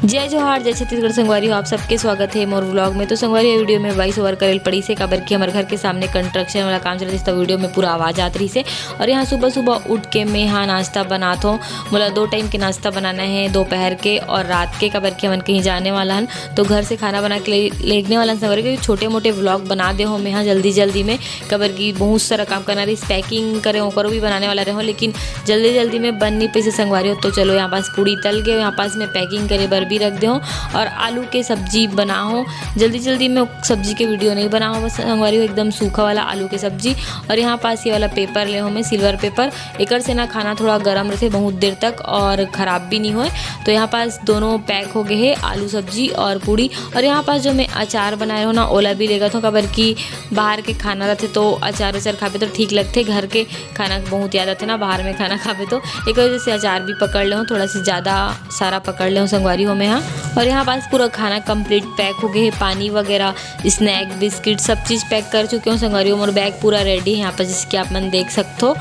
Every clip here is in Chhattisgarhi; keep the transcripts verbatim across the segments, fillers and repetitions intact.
जय जोहार, जय छत्तीसगढ़ संगवारी हो, आप सबके स्वागत हे मोर vlog में। तो संगवारी हो, video में voice over करेल पड़ीस हे, काबर कि हमर घर के सामने construction वाला काम चलत रहिस, त video में पूरा आवाज आत रहिस हे। और यहाँ सुबह सुबह उठ के मैं हा नाश्ता बनात हों। मोला दो time के नाश्ता बनाना हे, दोपहर के और रात के, काबर कि हमन कहीं जाने वाला हन, तो घर से खाना बना के ले, लेगने वाला हन संगवारी हो, क्योंकि छोटे मोटे vlog बना दे हों मैं हा जल्दी जल्दी में, काबर कि बहुत सारा काम करना रहिस, packing करे, ओकरो भी बनाने वाला रहे हों, लेकिन जल्दी जल्दी में बन नहीं पइसे संगवारी हो। तो चलो, यहाँ पास पूड़ी तल गए, यहाँ पास में packing करे बर भी रख दे हों और आलू के सब्जी बना हों। जल्दी जल्दी में सब्जी के video नहीं बना हों बस संगवारी हो, एकदम सूखा वाला आलू के सब्जी। और यहाँ पास ये वाला paper ले हों मैं, silver paper, एकर से ना खाना थोड़ा गरम रहिथे बहुत देर तक और खराब भी नहीं होए। तो यहाँ पास दोनों pack हो गए हे, आलू सब्जी और पूड़ी। और यहाँ पास जो मैं अचार बनाए रहों ना, ओला भी लेगत हों, काबर कि बाहर के खाना रहिथे तो अचार उचार खाबे तो ठीक लगथे, घर के खाना बहुत याद आथे ना, बाहर में खाना खाबे तो, एक वजह से अचार भी पकड़ ले हों, थोड़ा सा ज़्यादा सारा पकड़ ले हों संगवारी हो मैं हा। और यहाँ पास पूरा खाना complete pack हो गए हे, पानी वगैरह, snack, biscuit, सब चीज़ pack कर चुके हों संगवारी हो। मोर bag पूरा ready हे यहाँ पर, जैसे कि आप मन देख सकथो।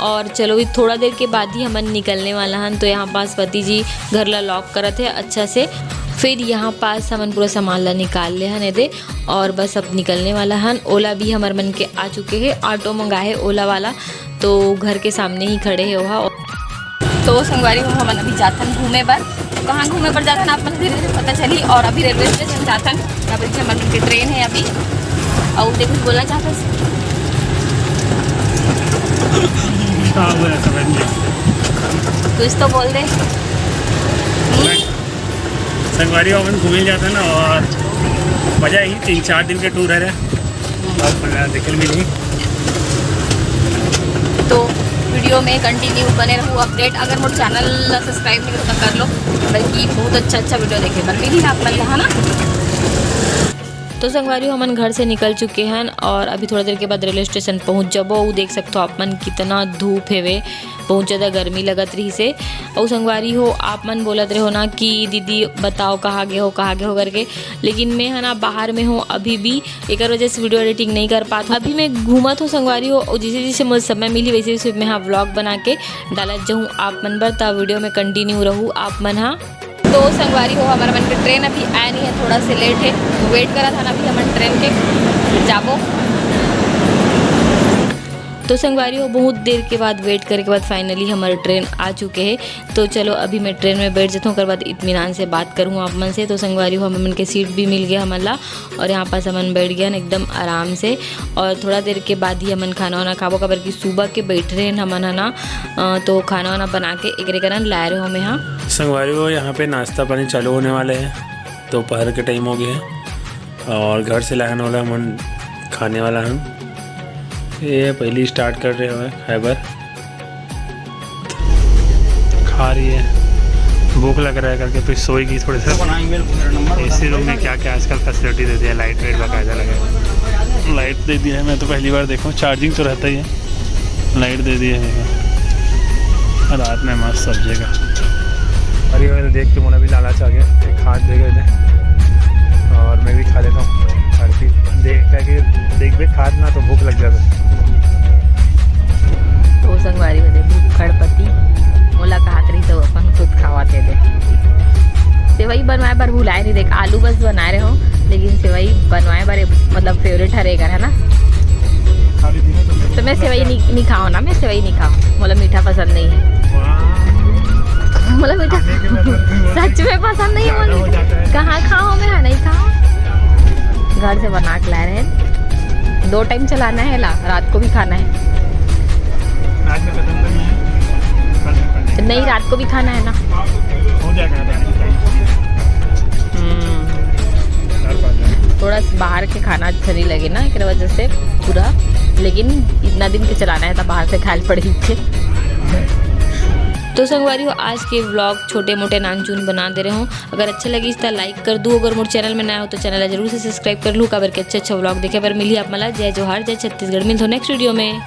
और चलो, अभी थोड़ा देर के बाद ही हमन निकलने वाला हन। तो यहाँ पास पति जी घर ला lock करत हे अच्छा से। फिर यहाँ पास हमन पूरा सामान ला निकाल ले हन एदे, और बस अब निकलने वाला हन। ओला भी हमर मन के आ चुके हे, auto मंगाए हे ओला वाला, तो घर के सामने ही खड़े हे ओहा। तो संगवारी हो, हमन अभी जाथन घूमे बर। कहाँ घूमे बर जाथन, आप मन धीरे धीरे पता चली। और अभी railway station जाथन, यहाँ पर हमर मन के train हे अभी। और देखो, बोलना चाहत हस? हाँ, बोला, समझ गया। कुछ तो बोल दे। संगवारी हो, अपन घूमे जाथन और मजा आही। तीन चार दिन के tour हे रे, बहुत मजा देखे मिली। तो video में continue बने रहू, update। अगर मोर channel ला subscribe नहीं करे तो कर लो, बल्कि बहुत अच्छा अच्छा video देखे बर मिली आप मन ला, है ना। तो संगवारी हो, हमन घर से निकल चुके हन और अभी थोड़ा देर के बाद railway station पहुंच जाबो। उ देख सकथो आप मन, कितना धूप हेवे, बहुत ज़्यादा गर्मी लगत रहिस हे। अउ संगवारी हो, आप मन बोलत रहे हो ना कि दीदी बताओ कहाँ गे हो, कहाँ गे हो करके, लेकिन मैं हा ना बाहर में हों अभी भी, एकर वजह से video editing नहीं कर पात हों। अभी मैं घूमत हों संगवारी हो, अउ जैसे जैसे मोला समय मिली वैसे वैसे मैं हा vlog बना के डालत जाहूँ आप मन बर। त video में continue रहू आप मन हा। तो संगवारी हो, हमर मन के train अभी आए नहीं हे, थोड़ा से late हे, wait करत हन अभी हमन train के, जाबो। तो संगवारी हो, बहुत देर के बाद, wait करे के बाद finally हमर train आ चुके हे। तो चलो, अभी मैं train में बैठ जाथों, ओकर बाद इत्मीनान से बात करूँ आप मन से। तो संगवारी हो, हमर मन के seat भी मिल गया हमन ला, और यहाँ पास हमन बैठ गए हन एकदम आराम से। और थोड़ा देर के बाद ही हमन खाना वाना खाबो, काबर कि सुबह के बैठ रहे हन हमन ह ना, अ, तो खाना वाना बना के एकरे करन लाए रहे हों मैं हा। संगवारी हो, यहाँ पे नाश्ता पानी चालू होने वाले हे, दोपहर के time हो गए हे और घर से लाए वाला हमन खाने वाला हन। ये पहली start कर रहे हो खाए बर। खा रही है, भूख लग रहा है करके, फिर सोएगी थोड़ी देर। AC room में क्या क्या आजकल facility दे दिया, light वाइट बाकायदा लगे। Light दे दिया है, मैं तो पहली बार देखा हूँ, charging तो रहता ही है, light दे दिया है। रात में मस्त सब्जी का। अरे, मैंने देख के मोला भी लालच आ गया, एक हाथ दे गए थे और मैं भी खा लेता हूँ। हर चीज देख के, देख भी खात ना तो भूख लग जाता। तो संगवारी हो दे, भूखड़ पति मोला कहत रही तो अपन खुद खावा दे दे। सेवई बनवाए बर भुलाए रही, देख आलू बस बनाए रहे हों, लेकिन सेवई बनवाए बर मतलब favourite हरे एकर, है ना? तो मैं सेवई नहीं, नहीं खाओ ना, मैं सेवई नहीं खाओ, मोला मीठा पसंद नहीं है। मोला मीठा सच में पसंद नहीं है। मोला कहाँ खाओ, मैं नहीं खाओ। घर से बना के लाए रहे, दो time चलाना है ला, रात को भी खाना है। रात में खत्म करना है, कल में खाना है। नहीं, रात को भी खाना है ना। हो जाएगा रात को time। हम्म। चार पाँच दिन। थोड़ा सा बाहर के खाना अच्छा नहीं लगे ना, एक वजह से पूरा, लेकिन इतना दिन के चलाना है तो बाहर से खाए पड़ेगी। तो संगवारी हो, आज के vlog छोटे मोटे नानचुन बना दे रहे हों। अगर अच्छा लगिस त like कर दू, अगर मोर channel में नया हो तो channel ला जरूर से subscribe कर लू, काबर के अच्छा अच्छा vlog देखे बर मिली आप मन ला। जय जोहार, जय छत्तीसगढ़, मिलथों next video में।